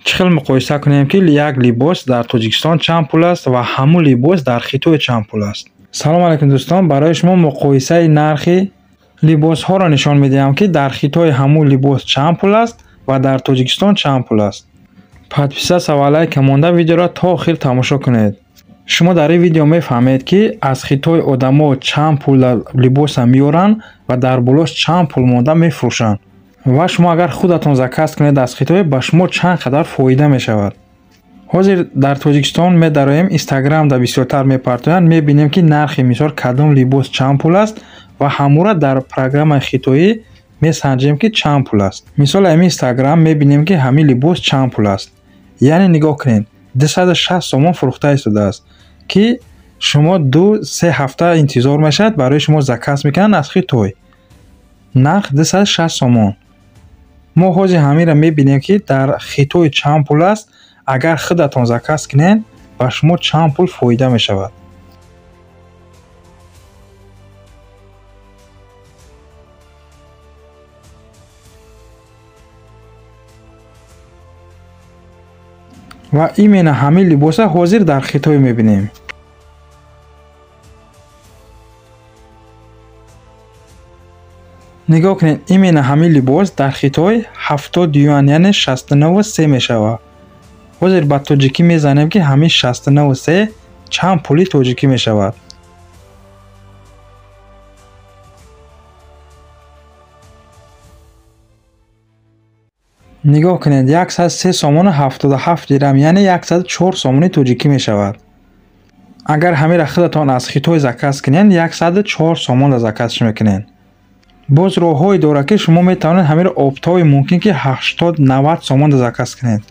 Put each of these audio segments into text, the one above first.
Чӣ хел муқоиса кунем, ки як либос дар Тоҷикистон чанд пул аст ва ҳамун либос дар Хитой чанд пул аст? Салом алайкум дӯстон, барои шумо муқоисаи нархи либосҳоро нишон медиҳам, ки дар Хитой ҳамун либос чанд пул аст ва дар Тоҷикистон чанд пул аст. Подписаться ва лайк монда видеоро то охир тамошо кунед. Шумо дар ин видео мефаҳмед, ки аз Хитой одамо чанд пул либоса меоранд ва дар болош чанд пул монда мефурӯшанд. Ва шумо агар худатон заказ кунед аз Хитой, ба шумо чанд қадар фоида мешавад. Ҳозир дар Тоҷикистон медароем, Инстаграмда бисёртар мепартоянд, мебинем, ки нархи мисол кадом либос чанд пул аст ва ҳамура дар программаи хитоӣ месанҷем, ки чанд пул аст. Мисол ҳамин Инстаграм мебинем, ки ҳамин либос чанд пул аст. Яъне нигоҳ кунед, 260 сомон фурӯхта истодааст, ки шумо 2-3 ҳафта интизор мешавад, барои шумо заказ мекунанд аз Хитой. Нарх 260 сомон. Мо ҳозир ҳаминро мебинем, ки дар Хитой чанд пул аст. Агар худатон заказ кунед, ба шумо чанд пул фоида мешавад. Ва именно ҳамин либоса ҳозир дар Хитой мебинем. Нигоҳ кунед, именно ҳамин либос дар Хитой 70 юан, яъне 69,3 мешавад. Ҳозир ба тоҷикӣ мезанем, ки ҳамин 69,3 чанд пули тоҷикӣ мешавад. Нигоҳ кунед, 103 сомону 77 дирам, яъне 104 сомони тоҷикӣ мешавад. Агар ҳаминро худатон аз Хитой заказ кунед, 104 сомонро заказ мекунед. Боз роҳҳое дорад, ки шумо метавонед ҳаминро оптовӣ мумкин ки 80-90 сомонро заказ кунед.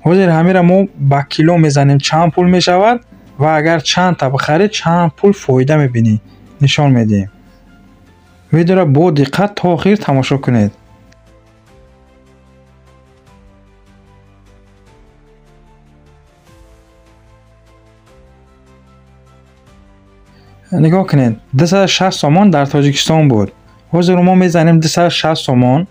Ҳозир ҳаминро мо ба кило мезанем, чанд пул мешавад ва агар чандта бихаред, чанд пул фоида мебинӣ, нишон медиҳем. Видеоро бо диққат то охир тамошо кунед. Нигоҳ кунед, 260 сомон дар Тоҷикистон буд. Ҳозир мо мезанем 260 сомон.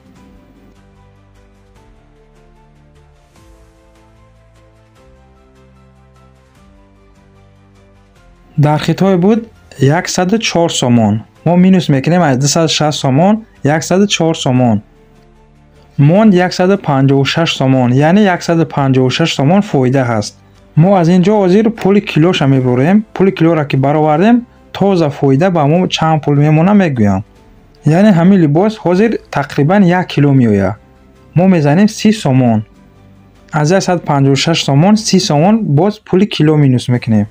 Дар Хитой буд 104 сомон. Мо минус мекунем аз 260 сомон 104 сомон. Монд 156 сомон, яъне 156 сомон фоида ҳаст. Мо аз ин ҷо ҳозир пули килоша мебурем. Пули килоро ки баровардем, тоза фоида ба мо чанд пул мемонад мегӯям. Яъне ҳамин либос ҳозир тақрибан 1 кило меояд. Мо мезанем 30 сомон. Аз 156 сомон 30 сомон боз пули кило минус мекунем.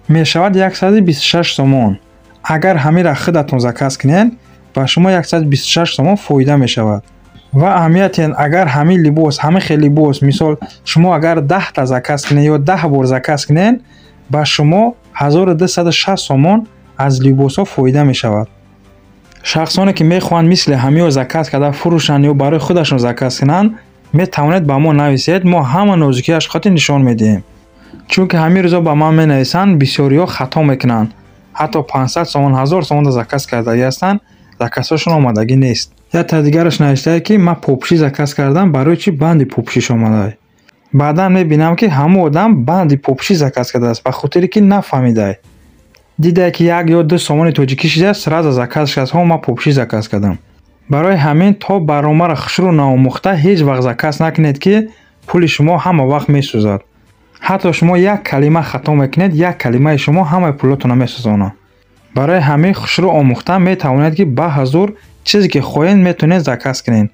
Мешавад 126 сомон. Агар ҳаминро худатон заказ кунед, ба шумо 126 сомон фоида мешавад. Ва аҳамиятен, агар ҳамин либос, ҳамин хел либос, мисол шумо агар 10 та заказ кунед ё 10 бор заказ кунед, ба шумо 1260 сомон аз либосҳо фоида мешавад. Шахсоне ки мехоҳанд мисли ҳамиҳо заказ карда фурӯшанд ё барои худашон заказ кунанд, метавонед ба мо нависед, мо ҳама нозукиаш хотир нишон медиҳем. Чунки ҳамин рӯзо ба ман менависанд, бисёриҳо хато мекунанд. Ҳатто 500 сомон, 1000 сомонро заказ кардагӣ ҳастанд, заказҳошон омадагӣ нест. Якта дигараш навиштае, ки ман попши заказ кардам, барои чӣ банди попшиш омадай? Баъдан мебинам, ки ҳамон одам банди попши заказ кардааст, ба хотире ки нафаҳмидай. Дидае, ки 1 ё 2 сомони тоҷикӣ шидааст, сразу заказ кардааст, ҳо ман попши заказ кардам. Барои ҳамин то барномаро хушрӯ наомӯхта ҳеҷ вақт заказ накунед, ки пули шумо ҳама вақт месӯзад. Ҳатто шумо як калима хато мекунед, як калимаи шумо ҳамаи пулотонро месӯзонад. Барои ҳамин хушрӯ омӯхта метавонед, ки ба ҳазур чизе ки хоҳед метавонед заказ кунед.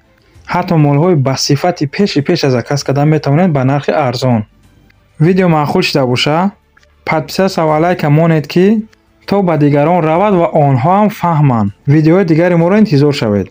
Ҳатто молҳои ба сифати пеши пеша заказ кардан метавонед ба нархи арзон. Видео маъқул шида боша, подписаться ва лайка монед, ки то ба дигарон равад ва онҳо ҳам фаҳманд. Видеои дигари моро интизор шавед.